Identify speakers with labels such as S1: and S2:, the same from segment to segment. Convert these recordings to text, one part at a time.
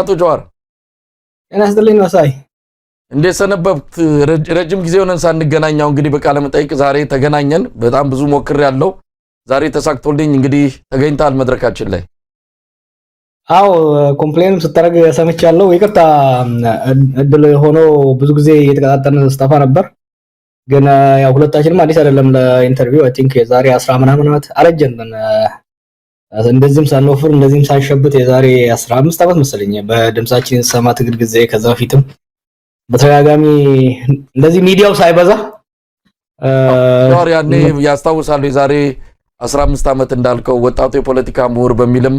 S1: አቶ ጀዋር።
S2: ጤና ይስጥልኝ መሳይ።
S1: እንዴት ሰነበብት? ረጅም ጊዜ ሆነን ሳንገናኛው እንግዲህ በቃለ መጠይቅ ዛሬ ተገናኘን። በጣም ብዙ ሞክሬያለሁ። ዛሬ ተሳክቶልኝ እንግዲህ ተገኝተሃል መድረካችን ላይ።
S2: አዎ፣ complain ም ስታደርግ ሰምቻለሁ። ይቅርታ፣ እድል ሆኖ ብዙ ጊዜ እየተቀጣጠርን ስጠፋ ነበር። ግን ያው ሁለታችንም አዲስ አይደለም ለ interview። I think የዛሬ 10 ምናምን ዓመት፣ አረጀን፣ እንደዚህም ሳንወፍር እንደዚህም ሳንሸብት፣ የዛሬ 15 ዓመት መሰለኝ በድምጻችን ሰማ ትግል ጊዜ፣ ከዛ በፊትም በተደጋጋሚ እንደዚህ ሚዲያው ሳይበዛ።
S1: ጀዋር፣ ያኔ ያስታውሳሉ፣ የዛሬ 15 ዓመት እንዳልከው ወጣቱ የፖለቲካ ምሁር በሚልም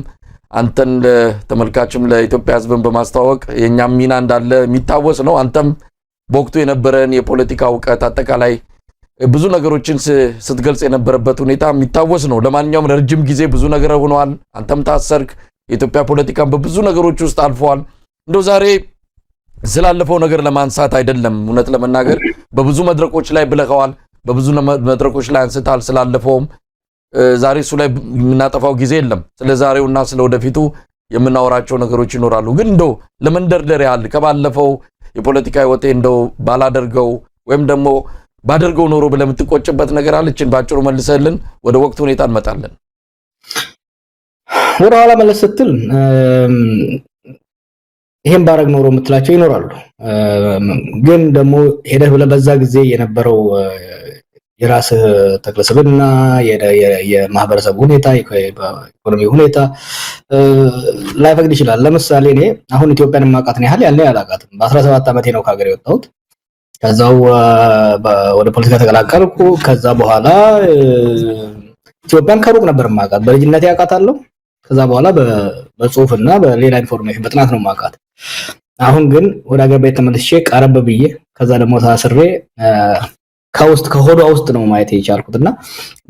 S1: አንተን ለተመልካችም ለኢትዮጵያ ሕዝብን በማስተዋወቅ የእኛም ሚና እንዳለ የሚታወስ ነው። አንተም በወቅቱ የነበረን የፖለቲካ እውቀት አጠቃላይ ብዙ ነገሮችን ስትገልጽ የነበረበት ሁኔታ የሚታወስ ነው። ለማንኛውም ረጅም ጊዜ ብዙ ነገር ሆነዋል። አንተም ታሰርክ። የኢትዮጵያ ፖለቲካን በብዙ ነገሮች ውስጥ አልፈዋል። እንደው ዛሬ ስላለፈው ነገር ለማንሳት አይደለም። እውነት ለመናገር በብዙ መድረኮች ላይ ብለኸዋል፣ በብዙ መድረኮች ላይ አንስታል። ስላለፈውም ዛሬ እሱ ላይ የምናጠፋው ጊዜ የለም። ስለ ዛሬውና ስለ ወደፊቱ የምናወራቸው ነገሮች ይኖራሉ። ግን እንደው ለመንደርደር ያህል ከባለፈው የፖለቲካ ህይወቴ እንደው ባላደርገው ወይም ደግሞ ባደርገው ኖሮ ብለህ የምትቆጭበት ነገር አለችን? በአጭሩ መልሰልን ወደ ወቅቱ ሁኔታ እንመጣለን።
S2: ወደ ኋላ መለስ ስትል ይሄን ባረግ ኖሮ የምትላቸው ይኖራሉ። ግን ደግሞ ሄደህ ብለህ በዛ ጊዜ የነበረው የራስህ ተክለሰብና፣ የማህበረሰብ ሁኔታ፣ የኢኮኖሚ ሁኔታ ላይፈቅድ ይችላል። ለምሳሌ እኔ አሁን ኢትዮጵያን የማውቃትን ያህል ያኔ አላውቃትም። በ17 ዓመቴ ነው ከሀገር የወጣሁት። ከዛው ወደ ፖለቲካ ተቀላቀልኩ። ከዛ በኋላ ኢትዮጵያን ከሩቅ ነበር የማውቃት። በልጅነቴ አውቃታለሁ። ከዛ በኋላ በጽሁፍና በሌላ information በጥናት ነው የማውቃት። አሁን ግን ወደ ሀገር ቤት ተመልሼ ቀረብ ብዬ ከዛ ደግሞ ታስሬ ከውስጥ ከሆዷ ውስጥ ነው ማየት የቻልኩት። እና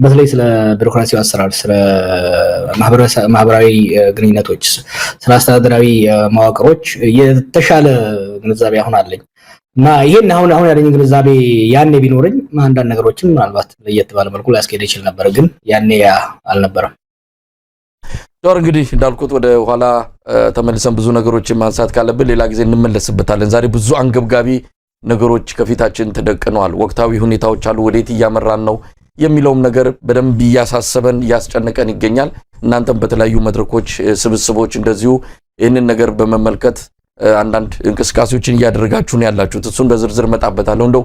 S2: በተለይ ስለ ቢሮክራሲው አሰራር፣ ስለ ማህበራዊ ግንኙነቶች፣ ስለ አስተዳደራዊ መዋቅሮች የተሻለ ግንዛቤ አሁን አለኝ። እና ይሄን አሁን አሁን ያለኝ ግንዛቤ ያኔ ቢኖረኝ አንዳንድ ነገሮችን ምናልባት ለየት ባለ መልኩ ሊያስኬድ ይችል ነበር። ግን ያኔ ያ አልነበረም።
S1: ጀዋር፣ እንግዲህ እንዳልኩት ወደ ኋላ ተመልሰን ብዙ ነገሮችን ማንሳት ካለብን ሌላ ጊዜ እንመለስበታለን። ዛሬ ብዙ አንገብጋቢ ነገሮች ከፊታችን ተደቅነዋል። ወቅታዊ ሁኔታዎች አሉ። ወዴት እያመራን ነው የሚለውም ነገር በደንብ እያሳሰበን እያስጨነቀን ይገኛል። እናንተም በተለያዩ መድረኮች፣ ስብስቦች እንደዚሁ ይህንን ነገር በመመልከት አንዳንድ እንቅስቃሴዎችን እያደረጋችሁ ነው ያላችሁት። እሱን በዝርዝር እመጣበታለሁ። እንደው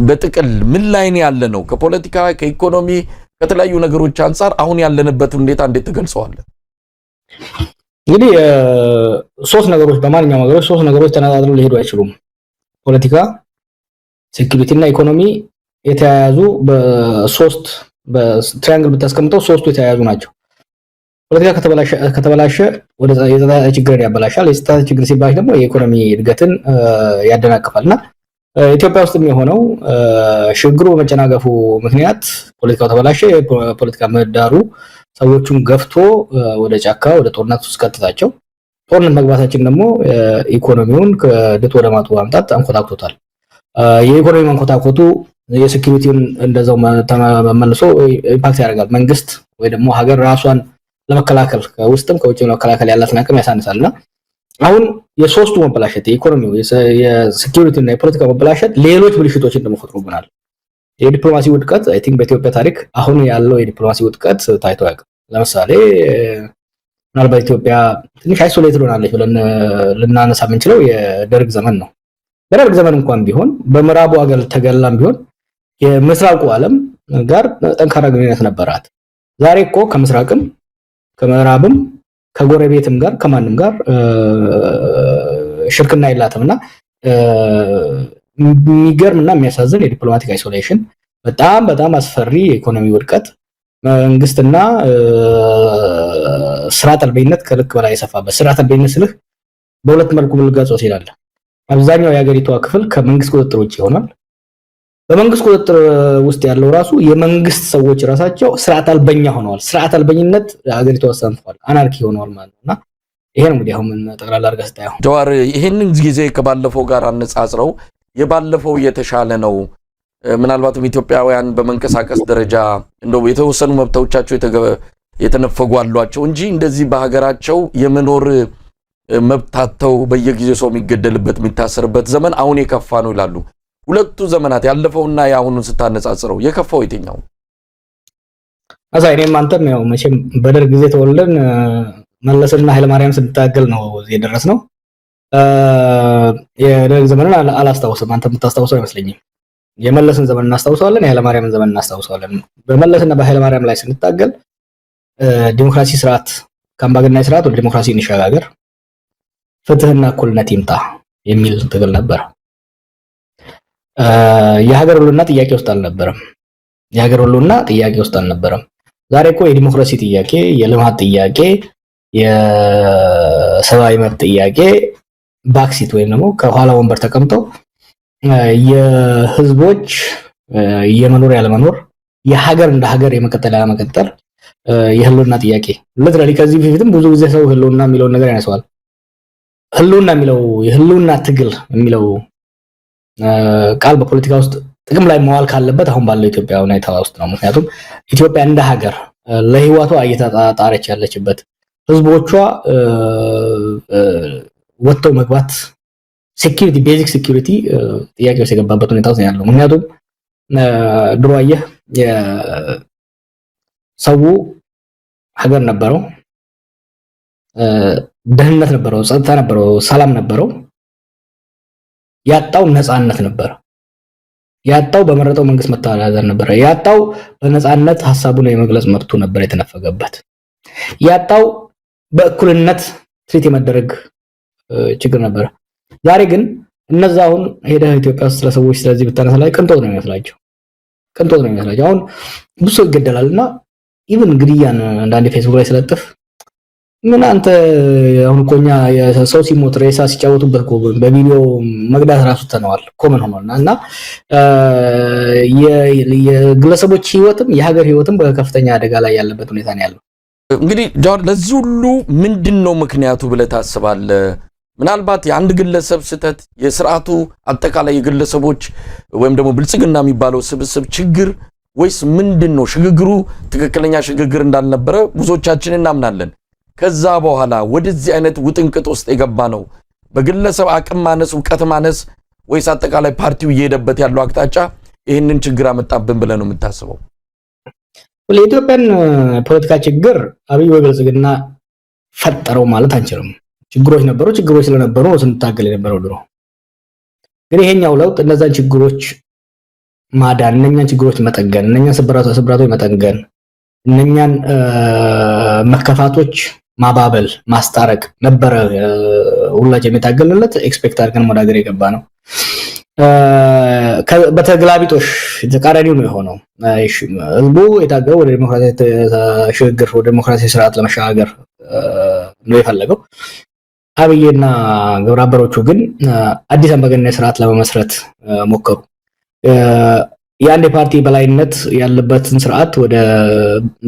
S1: በጥቅል ምን ላይ ነው ያለ ነው? ከፖለቲካ፣ ከኢኮኖሚ፣ ከተለያዩ ነገሮች አንጻር አሁን ያለንበት ሁኔታ እንዴት ትገልጸዋለህ?
S2: እንግዲህ ሶስት ነገሮች፣ በማንኛውም ነገሮች ሶስት ነገሮች ተነጣጥለው ሊሄዱ አይችሉም። ፖለቲካ፣ security እና ኢኮኖሚ የተያያዙ፣ በሶስት በ triangle ብታስቀምጠው ሶስቱ የተያያዙ ናቸው። ፖለቲካ ከተበላሸ ወደ የጸጥታ ችግርን ያበላሻል። የጸጥታ ችግር ሲባል ደግሞ የኢኮኖሚ እድገትን ያደናቅፋል። እና ኢትዮጵያ ውስጥ የሆነው ሽግግሩ በመጨናገፉ ምክንያት ፖለቲካው ተበላሸ። የፖለቲካ ምህዳሩ ሰዎቹን ገፍቶ ወደ ጫካ ወደ ጦርነት ውስጥ ከተታቸው። ጦርነት መግባታችን ደግሞ ኢኮኖሚውን ከድጡ ወደ ማጡ ማምጣት አንኮታኩቶታል። የኢኮኖሚ መንኮታኮቱ የ security ውን እንደዛው መልሶ impact ያደርጋል። መንግስት ወይ ደግሞ ሀገር ራሷን ለመከላከል ከውስጥም ከውጭም ለመከላከል ያላትን አቅም ያሳንሳል። እና አሁን የሶስቱ መበላሸት፣ የኢኮኖሚው፣ የ security እና የፖለቲካ መበላሸት ሌሎች ብልሽቶችን ደግሞ ፈጥሮብናል። የዲፕሎማሲ ውድቀት፣ I think በኢትዮጵያ ታሪክ አሁን ያለው የዲፕሎማሲ ውድቀት ታይቶ አያውቅም። ለምሳሌ ምናልባት ኢትዮጵያ ትንሽ isolated ሆናለች ብለን ልናነሳ የምንችለው የደርግ ዘመን ነው። በደርግ ዘመን እንኳን ቢሆን በምዕራቡ ሀገር ተገላም ቢሆን የምስራቁ ዓለም ጋር ጠንካራ ግንኙነት ነበራት። ዛሬ እኮ ከምስራቅም ከምዕራብም ከጎረቤትም ጋር ከማንም ጋር ሽርክና የላትም። እና የሚገርም እና የሚያሳዝን የ diplomatic isolation፣ በጣም በጣም አስፈሪ የኢኮኖሚ ውድቀት፣ መንግስትና ስርዓት አልበኝነት ከልክ በላይ የሰፋበት። ስርዓት አልበኝነት ስልህ በሁለት መልኩ ልገልጸው ትችላለህ። አብዛኛው የሀገሪቷ ክፍል ከመንግስት ቁጥጥር ውጭ ይሆናል። በመንግስት ቁጥጥር ውስጥ ያለው ራሱ የመንግስት ሰዎች ራሳቸው ስርዓት አልበኛ ሆነዋል። ስርዓት አልበኝነት ሀገሪቷ ውስጥ ሰንፏል፣ anarchy ሆነዋል ማለት ነው። እና ይሄ ነው እንግዲህ አሁን ጠቅላላ አድርገህ ስታየው።
S1: ጀዋር፣ ይህንን ጊዜ ከባለፈው ጋር አነጻጽረው የባለፈው የተሻለ ነው፣ ምናልባትም ኢትዮጵያውያን በመንቀሳቀስ ደረጃ እንደው የተወሰኑ መብቶቻቸው የተነፈጉ አሏቸው እንጂ እንደዚህ በሀገራቸው የመኖር መብት አጥተው በየጊዜው ሰው የሚገደልበት የሚታሰርበት ዘመን አሁን የከፋ ነው ይላሉ። ሁለቱ ዘመናት ያለፈውና የአሁኑን ስታነጻጽረው የከፋው የትኛው?
S2: አዛ እኔም አንተም ያው መቼም በደርግ ጊዜ ተወልደን መለስና ኃይለማርያም ስንታገል ነው እዚህ የደረስነው። የደርግ ዘመንን አላስታውስም። አንተ የምታስታውሰው አይመስለኝም። የመለስን ዘመን እናስታውሰዋለን፣ የኃይለማርያምን ዘመን እናስታውሰዋለን። በመለስና በኃይለማርያም ላይ ስንታገል ዲሞክራሲ ስርዓት ከአምባገነናዊ ስርዓት ወደ ዲሞክራሲ እንሸጋገር፣ ፍትህና እኩልነት ይምጣ የሚል ትግል ነበር። የሀገር ህልውና ጥያቄ ውስጥ አልነበረም። የሀገር ህልውና ጥያቄ ውስጥ አልነበረም። ዛሬ እኮ የዲሞክራሲ ጥያቄ፣ የልማት ጥያቄ፣ የሰብአዊ መብት ጥያቄ backseat ወይም ደግሞ ከኋላ ወንበር ተቀምጠው የህዝቦች የመኖር ያለመኖር፣ የሀገር እንደ ሀገር የመቀጠል ያለመቀጠል የህልውና ጥያቄ literally ከዚህ በፊትም ብዙ ጊዜ ሰው ህልውና የሚለውን ነገር ያነሳዋል። ህልውና የሚለው፣ የህልውና ትግል የሚለው ቃል በፖለቲካ ውስጥ ጥቅም ላይ መዋል ካለበት አሁን ባለው ኢትዮጵያ ሁኔታ ውስጥ ነው። ምክንያቱም ኢትዮጵያ እንደ ሀገር ለህይወቷ እየተጣጣረች ያለችበት፣ ህዝቦቿ ወጥተው መግባት security፣ basic security ጥያቄ ውስጥ የገባበት ሁኔታ ውስጥ ያለው። ምክንያቱም ድሮ አየህ ሰው ሀገር ነበረው፣ ደህንነት ነበረው፣ ጸጥታ ነበረው፣ ሰላም ነበረው። ያጣው ነፃነት ነበር። ያጣው በመረጠው መንግስት መተዳደር ነበር። ያጣው በነፃነት ሀሳቡን የመግለጽ መብቱ ነበር የተነፈገበት። ያጣው በእኩልነት treat የመደረግ ችግር ነበር። ዛሬ ግን እነዛ አሁን ሄደህ ኢትዮጵያ ውስጥ ስለሰዎች ስለዚህ ብታነሳ ላይ ቅንጦት ነው የሚመስላቸው፣ ቅንጦት ነው የሚመስላቸው። አሁን ብዙ ሰው ይገደላል እና even ግድያን አንዳንዴ ፌስቡክ ላይ ስለጥፍ ምን አንተ አሁን እኮ እኛ ሰው ሲሞት ሬሳ ሲጫወቱበት እኮ በቪዲዮ መግዳት ራሱ ተነዋል፣ common ሆኗል። እና የግለሰቦች ህይወትም የሀገር ህይወትም በከፍተኛ አደጋ ላይ ያለበት ሁኔታ ነው ያለው።
S1: እንግዲህ ጃዋር፣ ለዚህ ሁሉ ምንድን ነው ምክንያቱ ብለህ ታስባለህ? ምናልባት የአንድ ግለሰብ ስህተት፣ የስርዓቱ አጠቃላይ የግለሰቦች ወይም ደግሞ ብልጽግና የሚባለው ስብስብ ችግር ወይስ ምንድን ነው? ሽግግሩ ትክክለኛ ሽግግር እንዳልነበረ ብዙዎቻችን እናምናለን። ከዛ በኋላ ወደዚህ አይነት ውጥንቅጥ ውስጥ የገባ ነው በግለሰብ አቅም ማነስ፣ እውቀት ማነስ ወይስ አጠቃላይ ፓርቲው እየሄደበት ያለው አቅጣጫ ይህንን ችግር አመጣብን ብለህ ነው የምታስበው?
S2: የኢትዮጵያን ፖለቲካ ችግር አብይ ወይ ብልጽግና ፈጠረው ማለት አንችልም። ችግሮች ነበሩ። ችግሮች ስለነበሩ ነው ስንታገል የነበረው ድሮ። ግን ይሄኛው ለውጥ እነዛን ችግሮች ማዳን፣ እነኛን ችግሮች መጠገን፣ እነኛን ስብራቶች መጠገን፣ እነኛን መከፋቶች ማባበል፣ ማስታረቅ ነበረ ሁላችን የታገልንለት፣ expect አድርገን ወደ ሀገር የገባ ነው። በተግላቢጦሽ ተቃራኒው ነው የሆነው። ህዝቡ የታገለው ወደ ዲሞክራሲ ሽግግር፣ ወደ ዲሞክራሲ ስርዓት ለመሸጋገር ነው የፈለገው። አብይና ግብረአበሮቹ ግን አዲስ አምባገነናዊ ስርዓት ለመመስረት ሞከሩ። የአንድ የፓርቲ በላይነት ያለበትን ስርዓት ወደ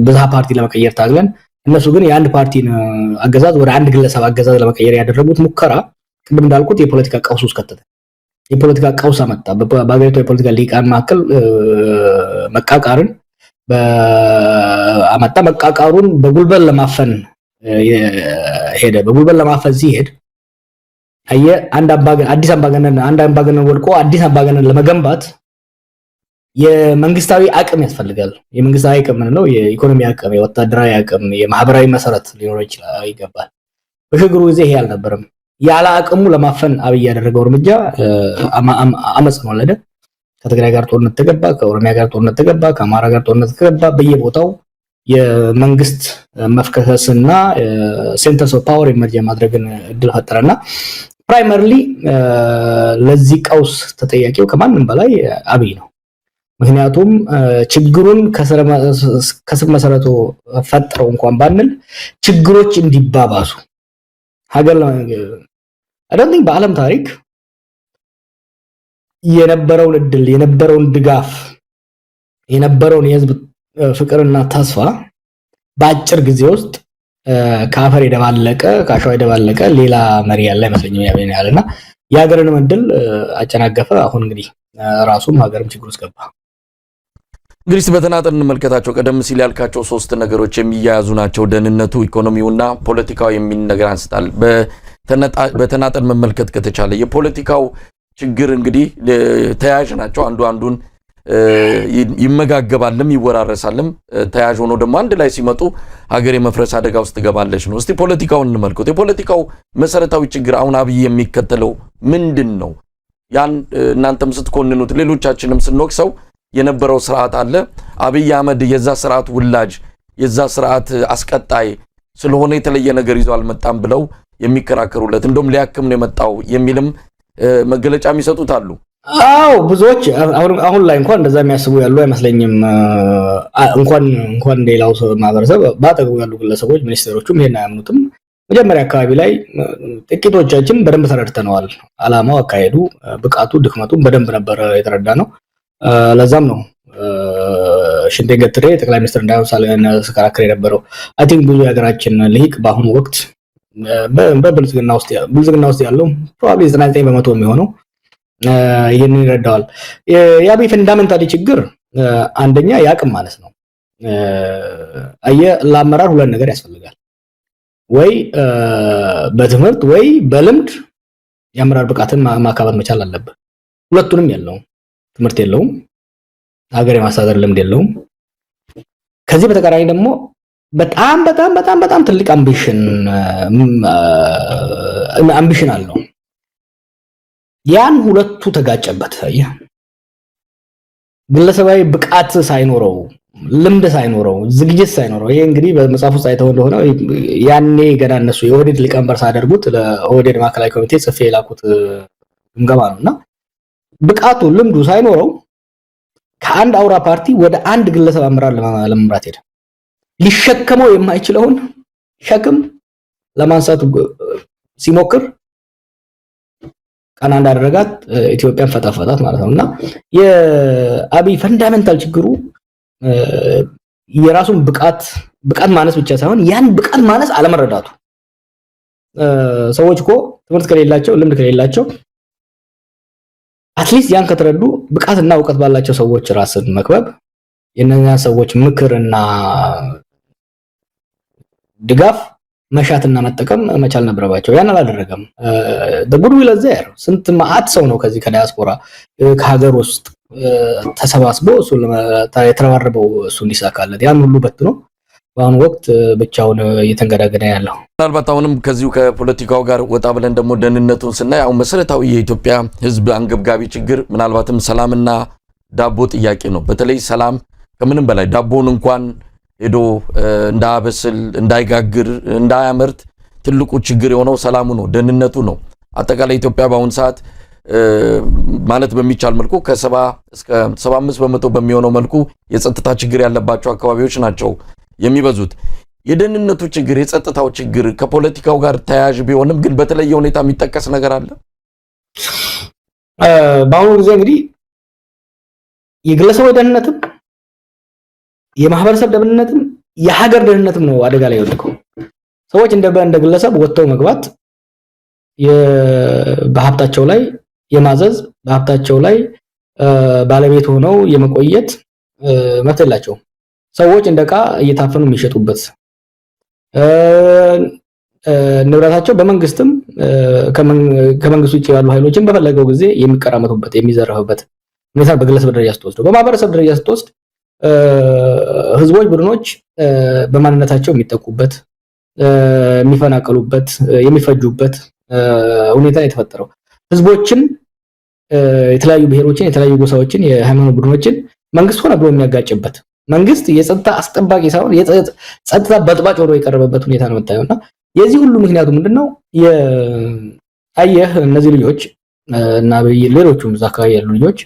S2: ብዝሃ ፓርቲ ለመቀየር ታግለን እነሱ ግን የአንድ ፓርቲን አገዛዝ ወደ አንድ ግለሰብ አገዛዝ ለመቀየር ያደረጉት ሙከራ ቅድም እንዳልኩት የፖለቲካ ቀውስ ውስጥ ከተተ። የፖለቲካ ቀውስ አመጣ። በሀገሪቷ የፖለቲካ ሊቃን መካከል መቃቃርን አመጣ። መቃቃሩን በጉልበት ለማፈን ሄደ። በጉልበት ለማፈን ሲሄድ አየህ አዲስ አምባገነን፣ አንድ አምባገነን ወድቆ አዲስ አምባገነን ለመገንባት የመንግስታዊ አቅም ያስፈልጋል። የመንግስታዊ አቅም ምንለው የኢኮኖሚ አቅም፣ የወታደራዊ አቅም፣ የማህበራዊ መሰረት ሊኖረው ይችላል ይገባል። በሽግግሩ ጊዜ ይሄ አልነበረም። ያለ አቅሙ ለማፈን አብይ ያደረገው እርምጃ አመፅን ወለደ። ከትግራይ ጋር ጦርነት ተገባ፣ ከኦሮሚያ ጋር ጦርነት ተገባ፣ ከአማራ ጋር ጦርነት ተገባ። በየቦታው የመንግስት መፍከስና centers of power emerge የማድረግን እድል ፈጠረና primarily ለዚህ ቀውስ ተጠያቂው ከማንም በላይ አብይ ነው። ምክንያቱም ችግሩን ከስር መሰረቱ ፈጥረው እንኳን ባንል ችግሮች እንዲባባሱ ሀገር I don't think በዓለም ታሪክ የነበረውን እድል፣ የነበረውን ድጋፍ፣ የነበረውን የህዝብ ፍቅርና ተስፋ በአጭር ጊዜ ውስጥ ከአፈር የደባለቀ፣ ከአሸዋ የደባለቀ ሌላ መሪ ያለ አይመስለኝም ያህል እና የሀገርንም እድል አጨናገፈ። አሁን እንግዲህ ራሱም ሀገርም ችግር ውስጥ ገባ።
S1: እንግዲህ በተናጠል እንመልከታቸው። ቀደም ሲል ያልካቸው ሶስት ነገሮች የሚያያዙ ናቸው። ደህንነቱ፣ ኢኮኖሚውና ፖለቲካው የሚል ነገር አንስታል። በተናጠል መመልከት ከተቻለ የፖለቲካው ችግር እንግዲህ ተያያዥ ናቸው። አንዱ አንዱን ይመጋገባልም ይወራረሳልም። ተያያዥ ሆኖ ደግሞ አንድ ላይ ሲመጡ ሀገር የመፍረስ አደጋ ውስጥ ትገባለች ነው። እስቲ ፖለቲካውን እንመልከት። የፖለቲካው መሰረታዊ ችግር አሁን አብይ የሚከተለው ምንድን ነው? ያን እናንተም ስትኮንኑት ሌሎቻችንም ስንወቅሰው የነበረው ስርዓት አለ። አብይ አህመድ የዛ ስርዓት ውላጅ፣ የዛ ስርዓት አስቀጣይ ስለሆነ የተለየ ነገር ይዞ አልመጣም ብለው የሚከራከሩለት፣ እንደውም ሊያክም ነው የመጣው የሚልም መገለጫ የሚሰጡት አሉ።
S2: አዎ፣ ብዙዎች አሁን ላይ እንኳን እንደዛ የሚያስቡ ያሉ አይመስለኝም። እንኳን ሌላው ማህበረሰብ፣ በአጠገቡ ያሉ ግለሰቦች፣ ሚኒስቴሮቹም ይሄን አያምኑትም። መጀመሪያ አካባቢ ላይ ጥቂቶቻችን በደንብ ተረድተነዋል። አላማው፣ አካሄዱ፣ ብቃቱ፣ ድክመቱን በደንብ ነበረ የተረዳነው። ለዛም ነው ሽንጤን ገትሬ ጠቅላይ ሚኒስትር እንዳይሆን ስከራከር የነበረው። I think ብዙ የሀገራችን ልሂቅ በአሁኑ ወቅት በብልጽግና ውስጥ ብልጽግና ውስጥ ያለው probably 99% የሚሆነው ይህንን ይረዳዋል። የአብይ fundamentally ችግር አንደኛ የአቅም ማነስ ነው። አየህ፣ ለአመራር ሁለት ነገር ያስፈልጋል። ወይ በትምህርት ወይ በልምድ የአመራር ብቃትን ማካበት መቻል አለብህ። ሁለቱንም የለውም። ትምህርት የለውም፣ ሀገር የማስተዳደር ልምድ የለውም። ከዚህ በተቃራኒ ደግሞ በጣም በጣም በጣም በጣም ትልቅ ambition አለው። ያን ሁለቱ ተጋጨበት። አየህ፣ ግለሰባዊ ብቃት ሳይኖረው፣ ልምድ ሳይኖረው፣ ዝግጅት ሳይኖረው፣ ይሄ እንግዲህ በመጽሐፍ ውስጥ አይተው እንደሆነ ያኔ ገና እነሱ የኦህዴድ ሊቀመንበር ሳያደርጉት ለኦህዴድ ማዕከላዊ ኮሚቴ ጽፌ የላኩት ግምገማ ነው። እና ብቃቱ ልምዱ ሳይኖረው ከአንድ አውራ ፓርቲ ወደ አንድ ግለሰብ አመራር ለመምራት ሄደ። ሊሸከመው የማይችለውን ሸክም ለማንሳት ሲሞክር ቀና እንዳደረጋት ኢትዮጵያን ፈጠፈጣት ማለት ነው። እና የአብይ fundamental ችግሩ የራሱን ብቃት ማነስ ብቻ ሳይሆን ያን ብቃት ማነስ አለመረዳቱ። ሰዎች እኮ ትምህርት ከሌላቸው፣ ልምድ ከሌላቸው፣ at least ያን ከተረዱ ብቃትና እውቀት ባላቸው ሰዎች ራስን መክበብ፣ የእነዚያን ሰዎች ምክርና ድጋፍ መሻትና መጠቀም መቻል ነበረባቸው። ያን አላደረገም። Goodwill there፣ ስንት መዓት ሰው ነው ከዚህ ከዲያስፖራ፣ ከሀገር ውስጥ ተሰባስቦ እሱ የተረባረበው እሱ እንዲሳካለት፣ ያን ሁሉ በትኖ በአሁኑ ወቅት ብቻውን እየተንገዳገደ ያለው።
S1: ምናልባት አሁንም ከዚሁ ከፖለቲካው ጋር ወጣ ብለን ደግሞ ደህንነቱን ስናይ አሁን መሰረታዊ የኢትዮጵያ ሕዝብ አንገብጋቢ ችግር ምናልባትም ሰላምና ዳቦ ጥያቄ ነው። በተለይ ሰላም ከምንም በላይ፣ ዳቦን እንኳን ሄዶ እንዳያበስል፣ እንዳይጋግር፣ እንዳያመርት ትልቁ ችግር የሆነው ሰላሙ ነው፣ ደህንነቱ ነው። አጠቃላይ ኢትዮጵያ በአሁኑ ሰዓት ማለት በሚቻል መልኩ ከ70 እስከ 75% በሚሆነው መልኩ የጸጥታ ችግር ያለባቸው አካባቢዎች ናቸው የሚበዙት። የደህንነቱ ችግር፣ የጸጥታው ችግር ከፖለቲካው ጋር ተያያዥ ቢሆንም ግን በተለየ ሁኔታ የሚጠቀስ ነገር አለ።
S2: በአሁኑ ጊዜ እንግዲህ የግለሰቦች ደህንነትም፣ የማህበረሰብ ደህንነትም፣ የሀገር ደህንነትም ነው አደጋ ላይ የወደቀው። ሰዎች እንደ ግለሰብ ወጥተው መግባት፣ በሀብታቸው ላይ የማዘዝ፣ በሀብታቸው ላይ ባለቤት ሆነው የመቆየት መብት የላቸውም። ሰዎች እንደ ዕቃ እየታፈኑ የሚሸጡበት፣ ንብረታቸው በመንግስትም ከመንግስት ውጭ ያሉ ኃይሎችን በፈለገው ጊዜ የሚቀራመቱበት፣ የሚዘረፍበት ሁኔታ በግለሰብ ደረጃ ስትወስደው፣ በማህበረሰብ ደረጃ ስትወስድ ህዝቦች፣ ቡድኖች በማንነታቸው የሚጠቁበት፣ የሚፈናቀሉበት፣ የሚፈጁበት ሁኔታ የተፈጠረው፣ ህዝቦችን፣ የተለያዩ ብሔሮችን፣ የተለያዩ ጎሳዎችን፣ የሃይማኖት ቡድኖችን መንግስት ሆነ ብሎ የሚያጋጭበት፣ መንግስት የጸጥታ አስጠባቂ ሳይሆን የጸጥታ በጥባጭ ሆኖ የቀረበበት ሁኔታ ነው የምታየው። እና የዚህ ሁሉ ምክንያቱ ምንድነው? አየህ፣ እነዚህ ልጆች እና ሌሎቹም እዛ አካባቢ ያሉ ልጆች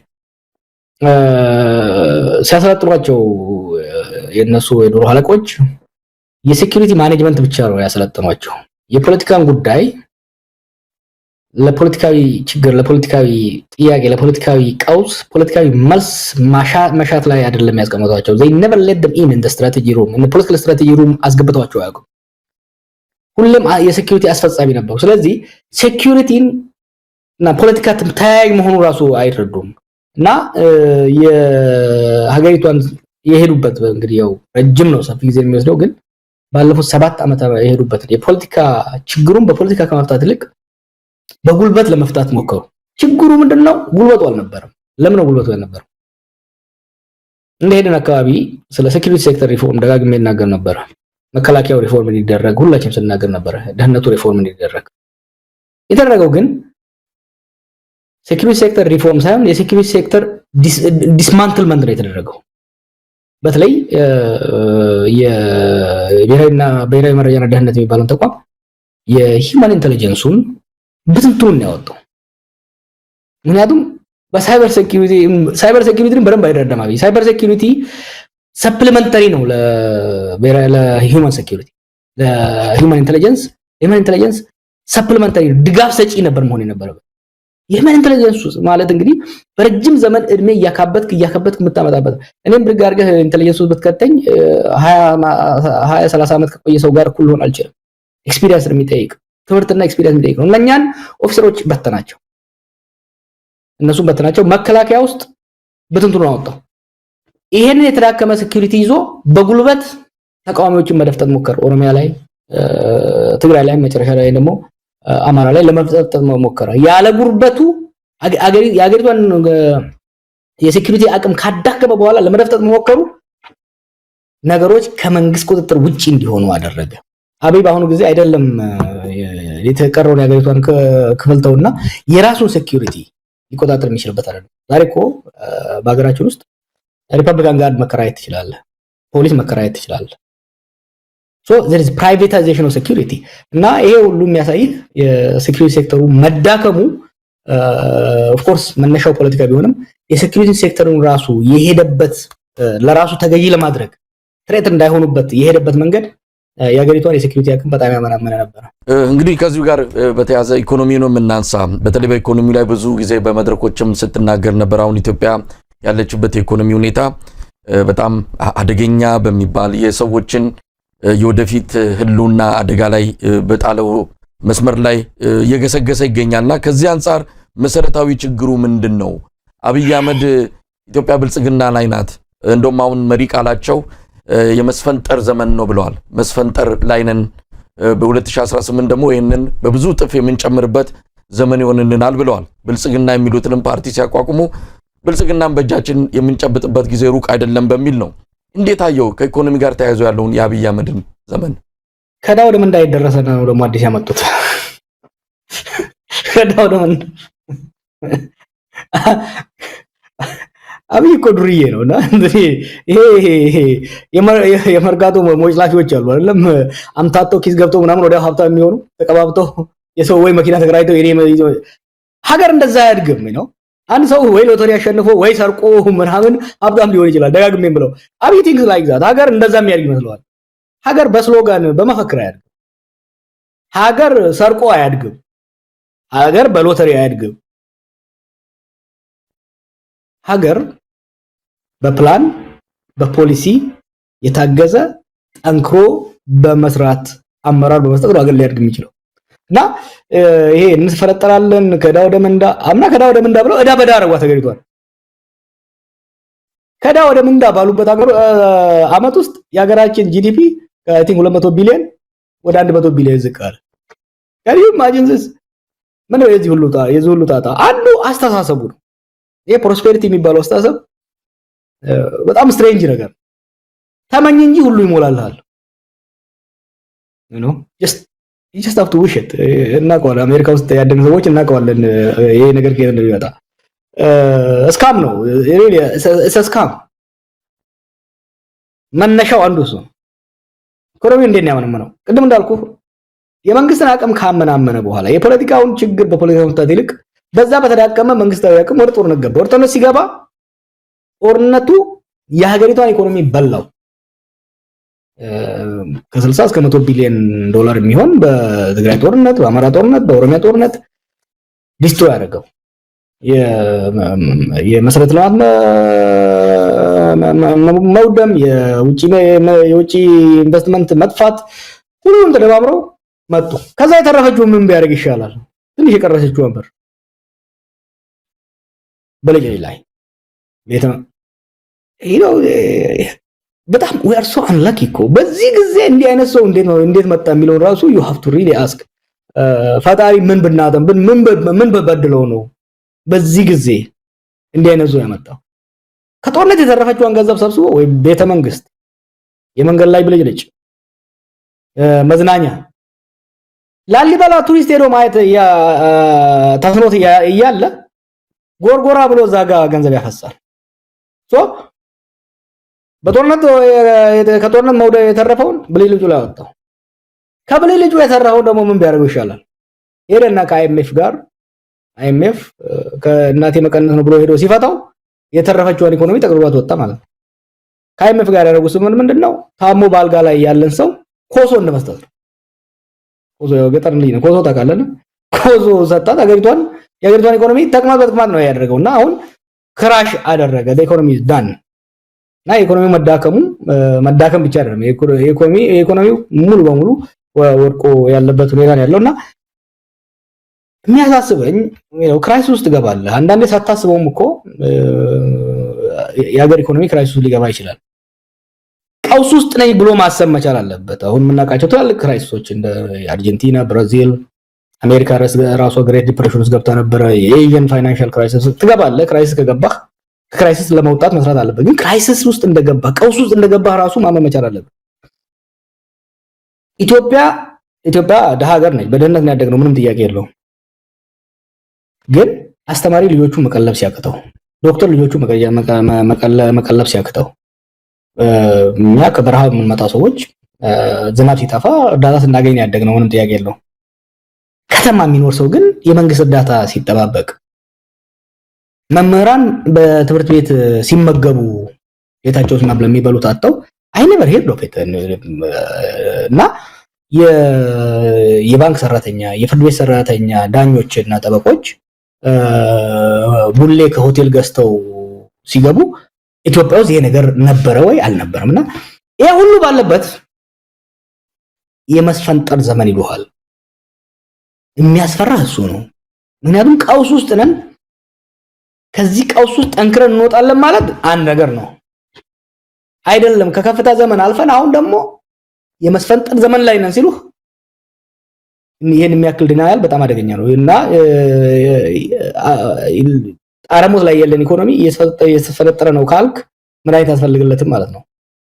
S2: ሲያሰለጥኗቸው የእነሱ የድሮ አለቆች የ security management ብቻ ነው ያሰለጠኗቸው። የፖለቲካን ጉዳይ ለፖለቲካዊ ችግር፣ ለፖለቲካዊ ጥያቄ፣ ለፖለቲካዊ ቀውስ ፖለቲካዊ መልስ መሻት ላይ አይደለም ያስቀመጧቸው። They never let them in the strategy room፣ in political strategy room አስገብተዋቸው አያውቁም። ሁሌም የ security አስፈጻሚ ነበሩ። ስለዚህ security ን እና ፖለቲካ ተያያዥ መሆኑ ራሱ አይረዱም እና የሀገሪቷን የሄዱበት እንግዲህ ያው ረጅም ነው፣ ሰፊ ጊዜ የሚወስደው፣ ግን ባለፉት 7 ዓመት የሄዱበት የፖለቲካ ችግሩን በፖለቲካ ከመፍታት ይልቅ በጉልበት ለመፍታት ሞከሩ። ችግሩ ምንድነው? ጉልበቱ አልነበረም። ለምን ነው ጉልበቱ ያልነበረው? እንደሄድን አካባቢ ስለ security sector reform ደጋግሜ እናገር ነበረ። መከላከያው ሪፎርም እንዲደረግ ሁላችንም ስናገር ነበረ። ደህንነቱ ሪፎርም እንዲደረግ የተደረገው ግን security sector reform ሳይሆን የ security sector dismantlement ነው የተደረገው። በተለይ የብሔራዊና ብሔራዊ መረጃና ደህንነት የሚባለውን ተቋም የ human intelligence ኡን ብትንትኑን ያወጣው። ምክንያቱም በ cyber security፣ cyber security ን በደንብ አይረዳም አብይ። Cyber security supplementary ነው ለ human security፣ ለ human intelligence። Human intelligence supplementary ድጋፍ ሰጪ ነበር መሆን የነበረበት። የ human intelligence ማለት እንግዲህ በረጅም ዘመን እድሜ እያካበትክ እያካበትክ የምታመጣበት። እኔም ብድግ አድርገህ intelligence ውስጥ ብትከተኝ 20 30 ዓመት ከቆየ ሰው ጋር እኩል ልሆን አልችልም። Experience ነው የሚጠይቅ፣ ትምህርትና experience የሚጠይቅ ነው። እነኛን officer ኦች በተናቸው፣ እነሱም በተናቸው። መከላከያ ውስጥ ብትንትኑን አወጣው። ይሄንን የተዳከመ security ይዞ በጉልበት ተቃዋሚዎችን መደፍጠጥ ሞከረ። ኦሮሚያ ላይ፣ ትግራይ ላይ፣ መጨረሻ ላይ ደግሞ አማራ ላይ ለመፍጠጥ ሞከረ። ያለ ጉልበቱ የአገሪቷን የ security አቅም ካዳከመ በኋላ ለመደፍጠጥ መሞከሩ ነገሮች ከመንግስት ቁጥጥር ውጪ እንዲሆኑ አደረገ። አብይ በአሁኑ ጊዜ አይደለም የተቀረውን የሀገሪቷን ክፍል ተውና የራሱን security ሊቆጣጠር የሚችልበት አይደለም። ዛሬ እኮ በሀገራችን ውስጥ Republican Guard መከራየት ትችላለህ፣ ፖሊስ መከራየት ትችላለህ። So there is privatization of security። እና ይሄ ሁሉ የሚያሳይህ የ security sector ኡ መዳከሙ፣ of course መነሻው ፖለቲካ ቢሆንም የ security sector ኡን ራሱ የሄደበት ለራሱ ተገዢ ለማድረግ፣ threat እንዳይሆኑበት የሄደበት መንገድ የሀገሪቷን የ security አቅም በጣም ያመናመነ ነበረ።
S1: እንግዲህ ከዚሁ ጋር በተያያዘ ኢኮኖሚ ነው የምናንሳ። በተለይ በኢኮኖሚ ላይ ብዙ ጊዜ በመድረኮችም ስትናገር ነበር። አሁን ኢትዮጵያ ያለችበት የኢኮኖሚ ሁኔታ በጣም አደገኛ በሚባል፣ የሰዎችን የወደፊት ህልውና አደጋ ላይ በጣለው መስመር ላይ እየገሰገሰ ይገኛል እና ከዚህ አንጻር መሰረታዊ ችግሩ ምንድን ነው? አብይ አህመድ ኢትዮጵያ ብልጽግና ላይ ናት፣ እንደውም አሁን መሪ ቃላቸው የመስፈንጠር ዘመን ነው ብለዋል። መስፈንጠር ላይ ነን፣ በ2018 ደግሞ ይህንን በብዙ እጥፍ የምንጨምርበት ዘመን ይሆንልናል ብለዋል። ብልጽግና የሚሉትንም ፓርቲ ሲያቋቁሙ ብልጽግናን በእጃችን የምንጨብጥበት ጊዜ ሩቅ አይደለም በሚል ነው። እንዴት አየው ከኢኮኖሚ ጋር ተያይዞ ያለውን የአብይ አህመድን ዘመን?
S2: ከዕዳ ወደ ምንዳ የደረሰ ነው ደግሞ አዲስ ያመጡት። ከዕዳ ወደ ምንዳ። አብይ እኮ ዱርዬ ነው። እና ይሄ የመርካቶ ሞጭላፊዎች አሉ አይደለም፣ አምታተው ኪስ ገብተው ምናምን ወዲያው ሀብታም የሚሆኑ፣ ተቀባብተው የሰው ወይ መኪና ተከራይተው የኔ ሀገር እንደዛ አያድግም ነው። አንድ ሰው ወይ ሎተሪ አሸንፎ ወይ ሰርቆ ምናምን ሀብታም ሊሆን ይችላል። ደጋግሜ ብለው አብይ thinks like that። ሀገር እንደዛ የሚያድግ ይመስለዋል። ሀገር በ slogan በመፈክር አያድግም። ሀገር ሰርቆ አያድግም። ሀገር በሎተሪ አያድግም። ሀገር በፕላን፣ በፖሊሲ የታገዘ፣ ጠንክሮ በመስራት፣ አመራር በመስጠት ነው ሀገር ሊያድግ የሚችለው። እና ይሄ እንፈለጠራለን ከዕዳ ወደ ምንዳ፣ አምና ከዕዳ ወደ ምንዳ ብለው ዕዳ በዕዳ አደረጓት ሀገሪቷን። ከዕዳ ወደ ምንዳ ባሉበት አመት ውስጥ የሀገራችን GDP I think 200 ቢሊዮን ወደ 100 ቢሊዮን ዝቅ አለ። Can you imagine this? ምን ነው የዚህ ሁሉ ጣጣ? አንዱ አስተሳሰቡ ነው። ይሄ prosperity የሚባለው አስተሳሰብ በጣም strange ነገር። ተመኝ እንጂ ሁሉ ይሞላልሃል። Just have to wish it። እናውቀዋለን። አሜሪካ ውስጥ ያደግን ሰዎች እናውቀዋለን። ይሄ ነገር ከየት እንደሚመጣ scam ነው። Really scam። መነሻው አንዱ እሱ ነው። ኢኮኖሚ እንዴት ነው ያመነመነው? ቅድም እንዳልኩ የመንግስትን አቅም ካመናመነ በኋላ የፖለቲካውን ችግር በፖለቲካ መፍታት ይልቅ በዛ በተዳከመ መንግስታዊ አቅም ወደ ጦርነት ገባ። ወደ ጦርነት ሲገባ ጦርነቱ የሀገሪቷን ኢኮኖሚ በላው። ከ60 እስከ 100 ቢሊዮን ዶላር የሚሆን በትግራይ ጦርነት፣ በአማራ ጦርነት፣ በኦሮሚያ ጦርነት destroy ያደረገው፣ የመሰረተ ልማት መውደም፣ የውጭ ኢንቨስትመንት መጥፋት፣ ሁሉም ተደማምረው መጡ። ከዛ የተረፈችው ምን ቢያደርግ ይሻላል? ትንሽ የቀረሰችው ወንበር በልጅ ላይ ቤተ በጣም we are so unlucky እኮ። በዚህ ጊዜ እንዲህ አይነት ሰው እንዴት ነው፣ እንዴት መጣ የሚለውን ራሱ you have to really ask። ፈጣሪ ምን ብናጠም፣ ምን በበድለው ነው በዚህ ጊዜ እንዲህ አይነት ሰው ያመጣው? ከጦርነት የተረፈችውን ገንዘብ ሰብስቦ ወይ ቤተ መንግስት፣ የመንገድ ላይ ብልጭልጭ፣ መዝናኛ፣ ላሊበላ ቱሪስት ሄዶ ማየት ተስኖት እያለ ጎርጎራ ብሎ እዛ ጋር ገንዘብ ያፈሳል። So በጦርነት ከጦርነት መውደ የተረፈውን ብልጭልጩ ላይ አወጣው። ከብልጭልጩ የተረፈውን ደግሞ ምን ቢያደርገው ይሻላል? ሄደና ከ IMF ጋር፣ IMF ከእናቴ መቀነት ነው ብሎ ሄዶ ሲፈታው የተረፈችውን ኢኮኖሚ ጠቅልሏት ወጣ ማለት ነው። ከ IMF ጋር ያደረጉት ስምምነት ምንድን ነው? ታሞ በአልጋ ላይ ያለን ሰው ኮሶ እንደመስጠት ነው። ኮሶ ያው ገጠር ልጅ ነው። ኮሶ ታውቃለህ? ኮሶ ሰጣት። የሀገሪቷን ኢኮኖሚ ተቅማጥ በተቅማጥ ነው ያደረገው እና አሁን crash አደረገ። Economy done። እና የኢኮኖሚው መዳከሙ መዳከም ብቻ አይደለም፣ የኢኮኖሚው ሙሉ በሙሉ ወድቆ ያለበት ሁኔታ ነው ያለው። እና የሚያሳስበኝ crisis ውስጥ ትገባለህ። አንዳንዴ ሳታስበውም እኮ የሀገር ኢኮኖሚ crisis ውስጥ ሊገባ ይችላል። ቀውስ ውስጥ ነኝ ብሎ ማሰብ መቻል አለበት። አሁን የምናውቃቸው ትላልቅ crisis ኦች እንደ አርጀንቲና፣ ብራዚል፣ አሜሪካ ራሷ Great Depression ውስጥ ገብታ ነበረ። የ Asian financial crisis ትገባለህ። Crisis ከገባህ ከ crisis ለመውጣት መስራት አለበት። ግን crisis ውስጥ እንደገባ፣ ቀውስ ውስጥ እንደገባህ ራሱ ማመን መቻል አለበት። ኢትዮጵያ ድሃ ሀገር ነች። በድህነት ነው ያደግነው፣ ምንም ጥያቄ የለውም። ግን አስተማሪ ልጆቹ መቀለብ ሲያቅተው፣ ዶክተር ልጆቹ መቀለብ ሲያቅተው፣ እኛ ከበረሃ የምንመጣ ሰዎች ዝናብ ሲጠፋ እርዳታ ስናገኝ ያደግነው፣ ምንም ጥያቄ የለውም። ከተማ የሚኖር ሰው ግን የመንግስት እርዳታ ሲጠባበቅ፣ መምህራን በትምህርት ቤት ሲመገቡ ቤታቸው ውስጥ የሚበሉት አጥተው፣ I never heard of it። እና የባንክ ሰራተኛ፣ የፍርድ ቤት ሰራተኛ፣ ዳኞች እና ጠበቆች ቡሌ ከሆቴል ገዝተው ሲገቡ ኢትዮጵያ ውስጥ ይሄ ነገር ነበረ ወይ? አልነበረም። እና ይሄ ሁሉ ባለበት የመስፈንጠር ዘመን ይሉሃል። የሚያስፈራ እሱ ነው። ምክንያቱም ቀውስ ውስጥ ነን። ከዚህ ቀውስ ውስጥ ጠንክረን እንወጣለን ማለት አንድ ነገር ነው። አይደለም፣ ከከፍታ ዘመን አልፈን አሁን ደግሞ የመስፈንጠር ዘመን ላይ ነን ሲሉህ ይሄን የሚያክል denial በጣም አደገኛ ነው። እና ጣረሞት ላይ ያለን ኢኮኖሚ እየተፈነጠረ ነው ካልክ መድኃኒት አያስፈልግለትም ማለት ነው።